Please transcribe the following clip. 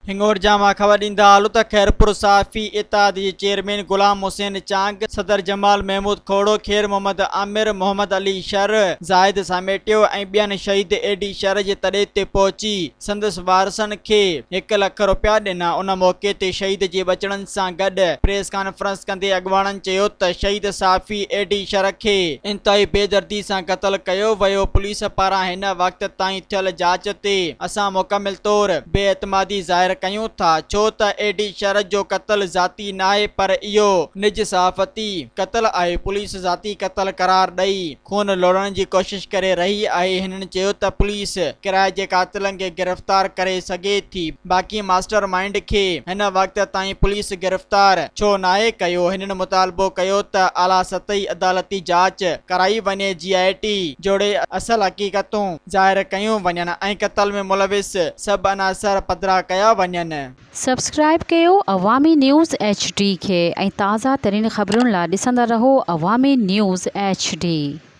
هنڱورجا مان خبر ڏيندا هلون ته خيرپور صحافي اتحاد جي چيئرمين غلام حسين چانگ، صدر جمال محمود کوڙو، خير محمد عامر، محمد علي شر، زاهد ساميٽيو ۽ ٻين شهيد اي ڊي شر جي تڏي تي پهچي سندس وارثن کي هڪ لک رپيا ڏنا. ان موقعي تي شهيد جي ٻچڙن سان گڏ پريس ڪانفرنس ڪندي اڳواڻن چيو ته شهيد صحافي اي ڊي شر کي انتهائي بيدردي سان قتل ڪيو ويو، پوليس پاران هن وقت تائين ٿيل جاچ تي اسان مڪمل طور بي اعتمادي ظاهر ڪيون ٿا ڇو ته اي ڊي شر جو قتل ذاتي ناهي پر اهو نج صحافتي قتل آهي، پوليس ذاتي قتل قرار ڏئي خون لوڙهڻ جي ڪوشش ڪري رهي آهي، هنن چيو ته پوليس ڪرائي جي قاتلن کي گرفتار ڪري سگهي ٿي باقي ماسٽر مائينڊ کي هن وقت تائين پوليس گرفتار ڇو ناهي ڪيو، هنن مطالبو ڪيو ته اعليٰ سطحي عدالتي جاچ ڪرائي وڃي جي آء ٽي جوڙي اصل حقيقتون ظاهر ڪيون وڃن ۽ قتل ۾ ملوث سڀ عناصر پڌرا ڪيا وڃن. سبسڪرائيب ڪيو عوامي نيوز ايڇ ڊي کي ۽ تازه ترين خبرن لا ڏسندا رهو عوامي نيوز ايڇ ڊي.